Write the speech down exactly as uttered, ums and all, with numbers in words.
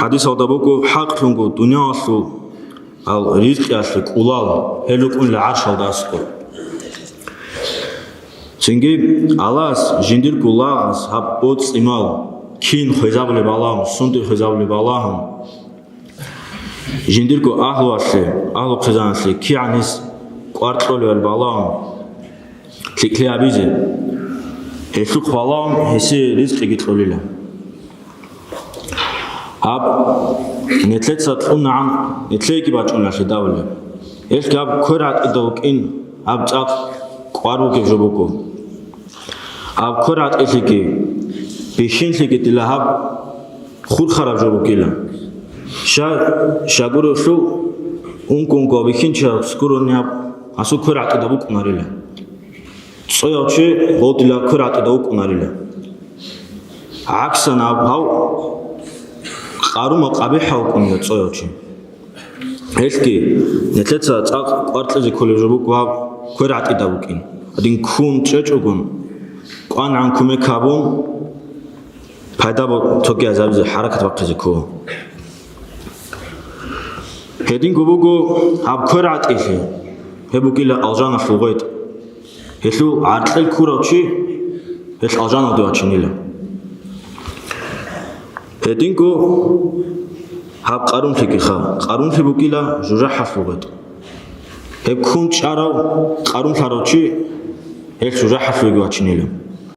ХӀадисалда буго: «ХӀакълъунго дуниялалъул ал ризкъиялъе кӀулал, гьел рукӀунила гӀаршалда аскӀор». Цинги Аллагьас жиндирго лагъас гьаб боцӀи-мал кин хвезабулеб балагьун, сунде хвезабулеб балагьун, жиндирго агьлуялъе, агьлу-хъизаналъе кигӀан гьес кӀвар кьолебали балагьун, лъикӀлъи гьабизе, гьелъухъ балагьун гьесие ризкъиги кьолила. Гьаб нилъеца кьунагӀан нилъееги бачӀуна лъидавулеб. Гьелъги гьаб квер гӀатӀида вукӀин, гьаб цӀакъ кӀвар бугеб жо буго. Гьаб квер гӀатӀилъиги, бихьинлъиги дила гьаб хурхараб жо бугила. Щай, щай гурелъул, ункъ-ункъо бихьинчияс гурони гьаб гьасул квер гӀатӀида букӀунарила. ЦӀояв чи гъодила квер гӀатӀида вукӀунарила. ГӀаксан гьаб гьав къарумал къабихӀав вукӀунила цӀояв чи. Гьелъги нилъеца цӀакъ кӀвар кьезе кколеб жо буго гьаб квер гӀатӀида букӀин. Гьадин ккун чӀечӀогун, кӀванагӀан кумек гьабун, пайда бо-, цогиязабизе хӀаракат бахъизе ккола. Гьединго буго гьаб квер гӀатӀилъи, гьеб бугила алжаналъул гъветӀ. Гьелъул гӀаркьел ккурав чи, гьелъ алжаналде вачинила. Гьединго гьаб къарумлъигиха, къарумлъи бугила жужахӀалъул гъветӀ. Гьеб ккун чӀарав къарумлъарав чи, гьелъ жужахӀалъулги вачинила.